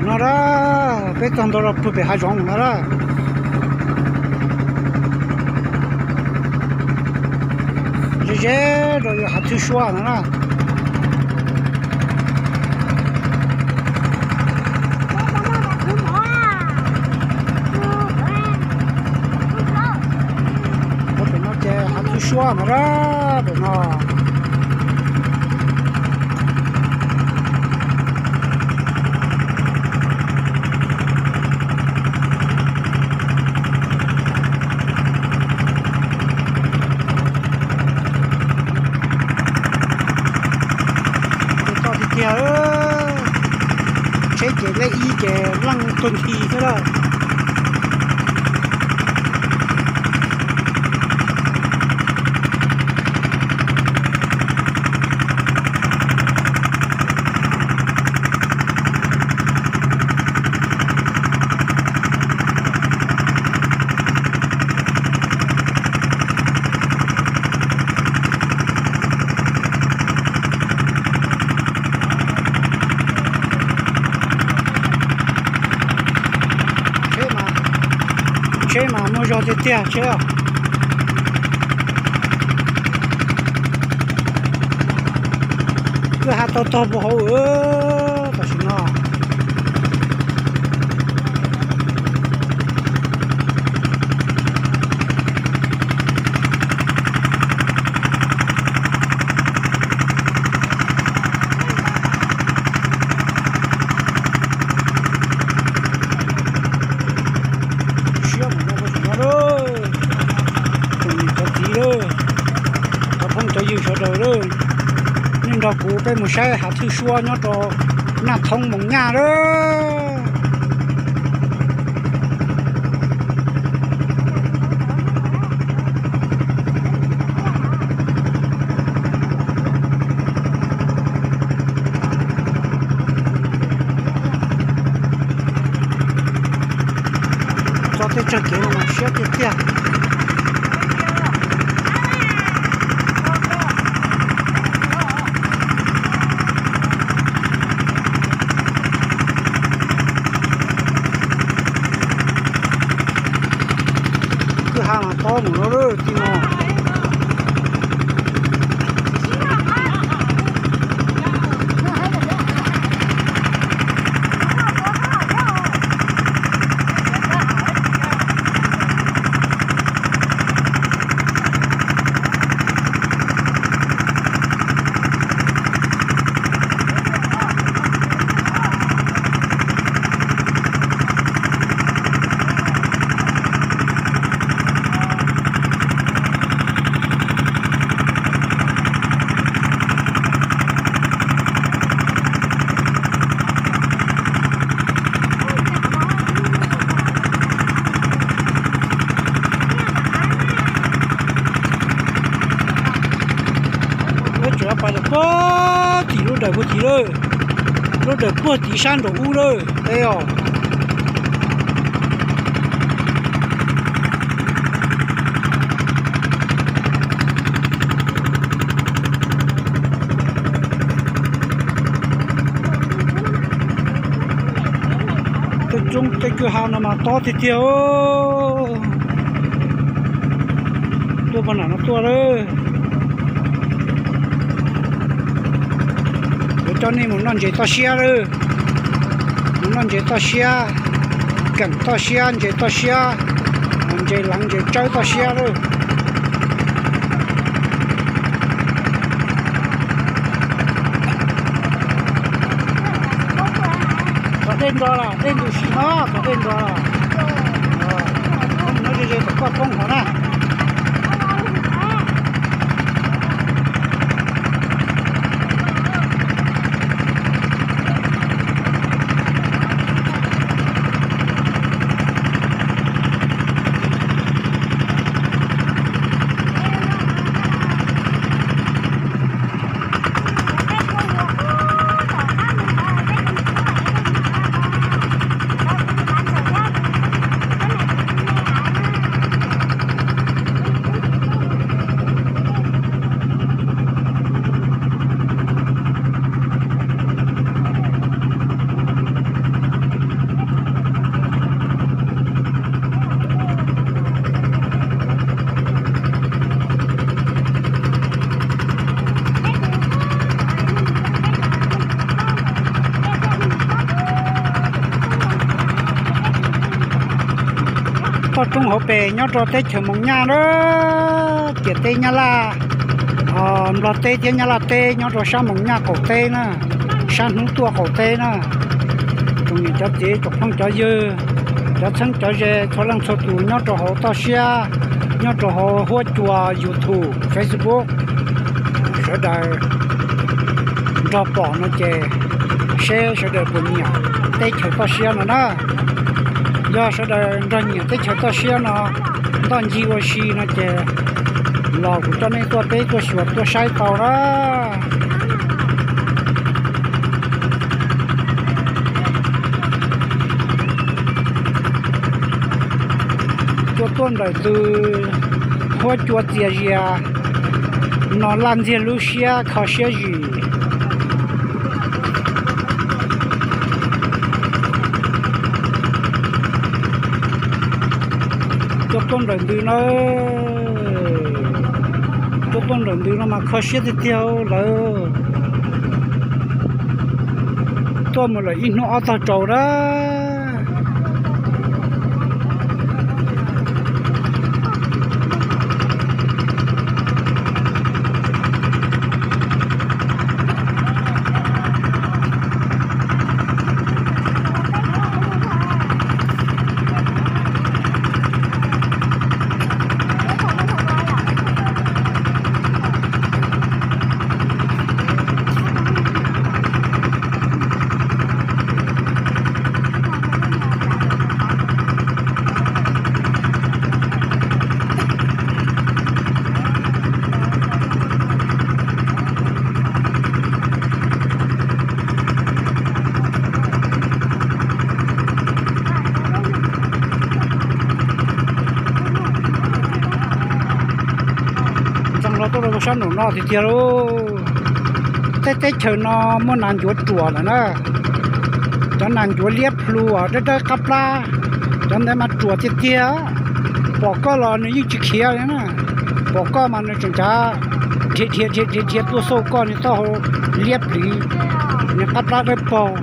No a, peb txog ntua rau puag pem hav zoov no a. Ze ze rau yog hav thwj suab no na. Pem no ces hav thwj suab no a, pem no. Toj tiag tiag, tsheb ces lej ib ces leej tuag nthi xwb lawm. Tsheb mas muaj zog tiag tiag tsheb os. Kwj ha tau tog puag hauv tam sim no. Siab mus no, cov niam cov txiv lawm, cov phooj cov ywg sawv daws lawm, nej nrog kuv peb mus saib hav thwj suab nyob rau Naj Thoob Moos Nyaj lawm. Txoj tej tsag kev no mas siab tiag tiag. Kwj ha mas tob mus no lawm tij no. Peb tseem pais puag tim lub dawm puag tim lawm, lub dawm puag tim sab nraum ub lawm peb os. Tej roob tej kwj ha no mas tob tiag tiag. Tuaj puag nram no tuaj lawm. Yuav coj nej mus noj ntses toj siab lawm. Mus noj ntses toj siab, keem toj siab, ntses toj siab, ntses leev ntses tsawb toj siab lawm. Tom dej nrog los dej ntws si no, tom dej nrog los. No ze ze tom koj poob hov na. Toj roob hauv pes nyob rau teb chaws Moos Nyaj na, ciam teb Nyab Laj, Nplog teb thiab Nyab Laj teb nyob rau sab Moos Nyaj qaum teb na, sab hnub tuaj qaum teb na. Tsoom niam cov txiv, tsoom phooj cov ywg, cov txheeb cov ze, txhua leej txhua tus nyob rau hauv toj siab, nyob rau hauv huab cua YouTube, Facebook, sawv daws nrog pom no ces seb sawv daws puas nyiam teb chaws toj siab no na. Yog sawv daws nrog nyiam teb chaws toj siab no, ntoj ncig ua si no ces los kuv coj nej tuaj peb tuaj xyuas tuaj saib tau na. Tuaj tuaj ntawm tus huab cua txias zias no laj ntxiag lub siab kho siab zim. Tuaj tuaj ntawm ntws no, tuaj tuaj ntawm ntws no mas kho siab tiag tiag lawm. Tuaj mus lawm ib hnub ob tog rau na. Ntxeev los tuaj rau sab nraum no tiag tiag lauj. Tej teb chaws no muaj nas ncuav ruam lawm na. Cov nas ncuav liab plhu dawb dawb qab plab, cov ntawd mas ruam tiag tiag. Pom koj los nws yeej tsis khiav li na. Pom koj mas nws tseem cav dhia dhia dhia dhia dhia tuaj xauj koj, nws taub hau liab pliv, nws qab plab dawb paug.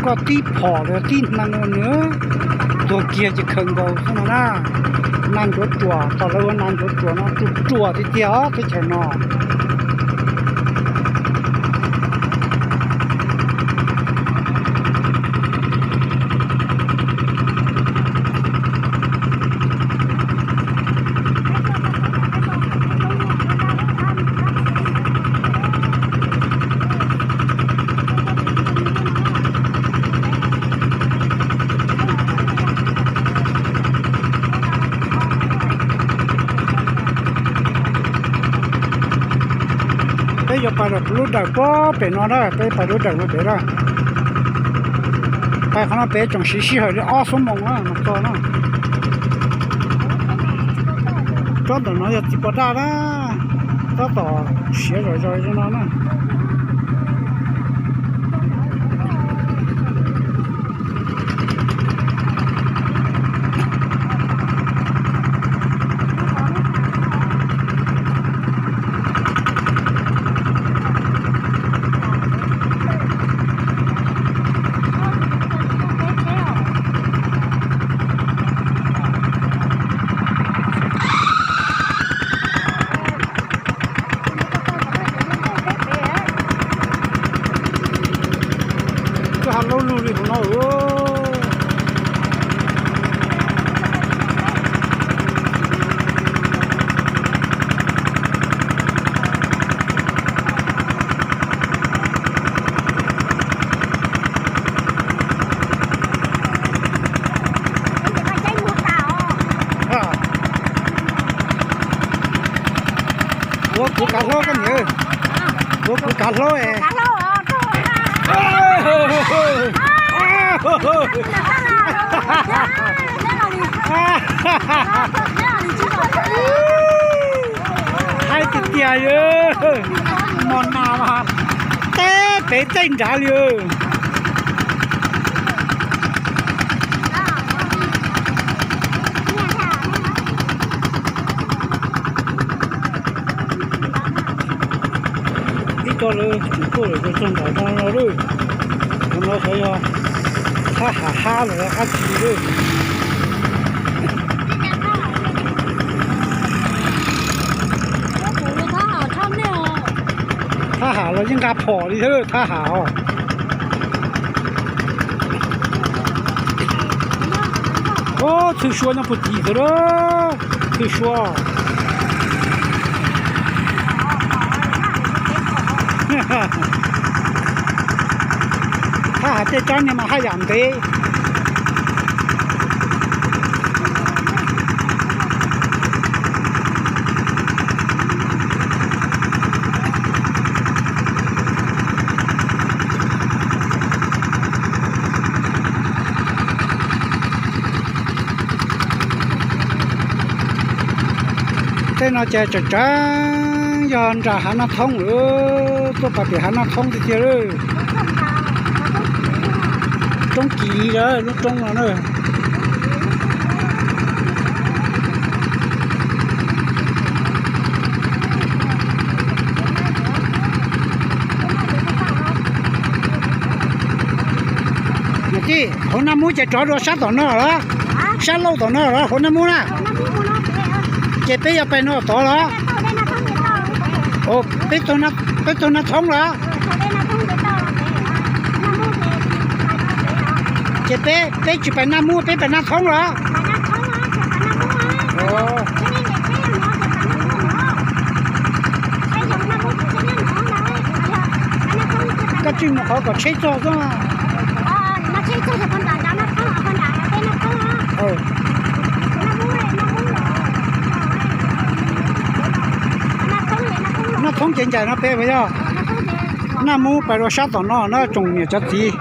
Koj tib phom los tib hneev nws tuag kiag ces khaws nkaus xwb no na. Nas ncuav ruam, tom lawv ua nas ncuav ruam no ruam ruam tiag tiag os teb chaws no. Peb yuav pais rau lub dawm pob pem no na, peb pais lub dawm no pem na. Pais qhov no pem tseem siv sij hawm li ob xuab moos na mas txog na. Tsob ntawm no yog txiv pos daj na, tab tom siav zom zaws li no na. Koj ha laub lug li hauv no. Ua kuv kav hlaub koj niam, ua kuv kav hlaub es. Haib tiag tiag li, mos nas mas teb pem txeej nrad li. Ib co lawv tseem tuaj lawm rau txog nram no no lawm. Tus no xyov yog thab ham hab los yog dab tsi lawm. Thaj ham los yeej nqa phom li thiab, thaj ham os. Ob, Txhwj Suab nyob puag tim thiab lawm, Txhwj Suab. Thaj ham tej rab niag mas haj yam ntev. Tej no ces tseem tseem yog nram hav Naj Thoob lawm, tuaj pas tim hav Naj Thoob tiag tiag lawm. Roob Kis lawm, lub roob no na. Niam tij, hauv Naj Mub ces rov dua sab tom no los? Sab laug tom no los hauv Naj Mub na? Ces peb yuav pais no tod los? Peb taug Naj Thoob los? Ces peb, peb tsis pais Naj Mub, peb pais Naj Thoob los? Koj tsis mus qhov kom tsheb txog xwb. Naj Thoob ces ncaim no pem puas yog? Naj Mub pais rau sab tom no na tsoom niam tsoom txiv.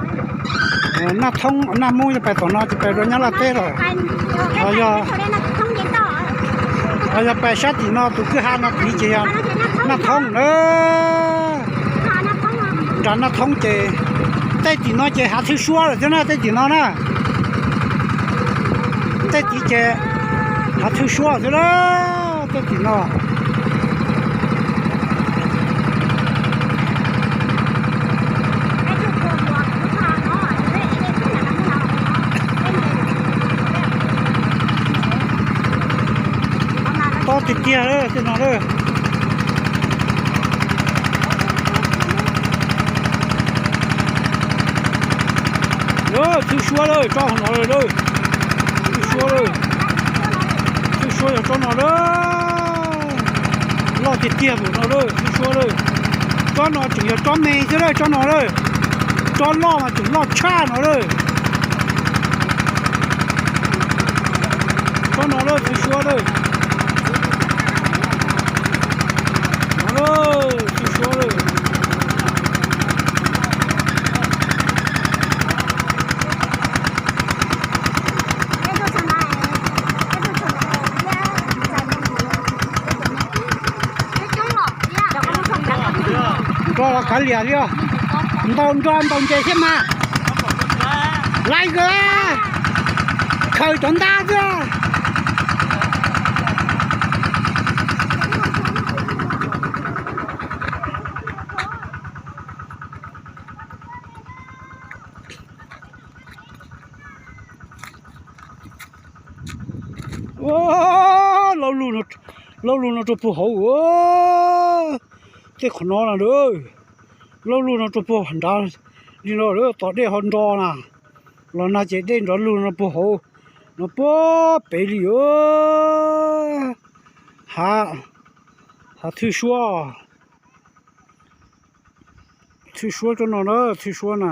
Naj Thoob, Naj Mub yog pais tom no ces pais rau Nyab Laj teb lawm. Ho yog, ho yog pais sab tim no tus kwj ha no tid ces yog Naj Thoob na. Nram Naj Thoob ces, tej tim no ces hav Txhwj Suab lawm thiab na, tej tim no na. Tej tid ces hav Txhwj Suab xwb na, tej tim no. Tob tiag tiag tej no lawm. Txhwj Suab lawm, tsob no lawm. Txhwj Suab lawm. Txhwj Suab yog tsob no lawm. Loj tiag tiag tus no lawm, Txhwj Suab lawm. Tsob no tseem yog tsob me xwb lawm, tsob no lawm. Tsob loj mas tseem loj tshaj no lawm. Tsob no lawm, Txhwj Suab lawm. No lawm, Txhwj Suab lawm. Nrog los kav liam li os. Ntaus nrog ntaus ntses thiab mas. Laiv kawg, khaws cov ntab xwb. Ua, lauj lug no rau puag hauv, tej qhov no na. Lauj lug no rau puag nrad li no, tom dej ho nro na. Los no ces dej nrov lug no puag hauv, no puag pem li. Hav, hav Txhwj Suab, Txhwj Suab tsob no na, Txhwj Suab na.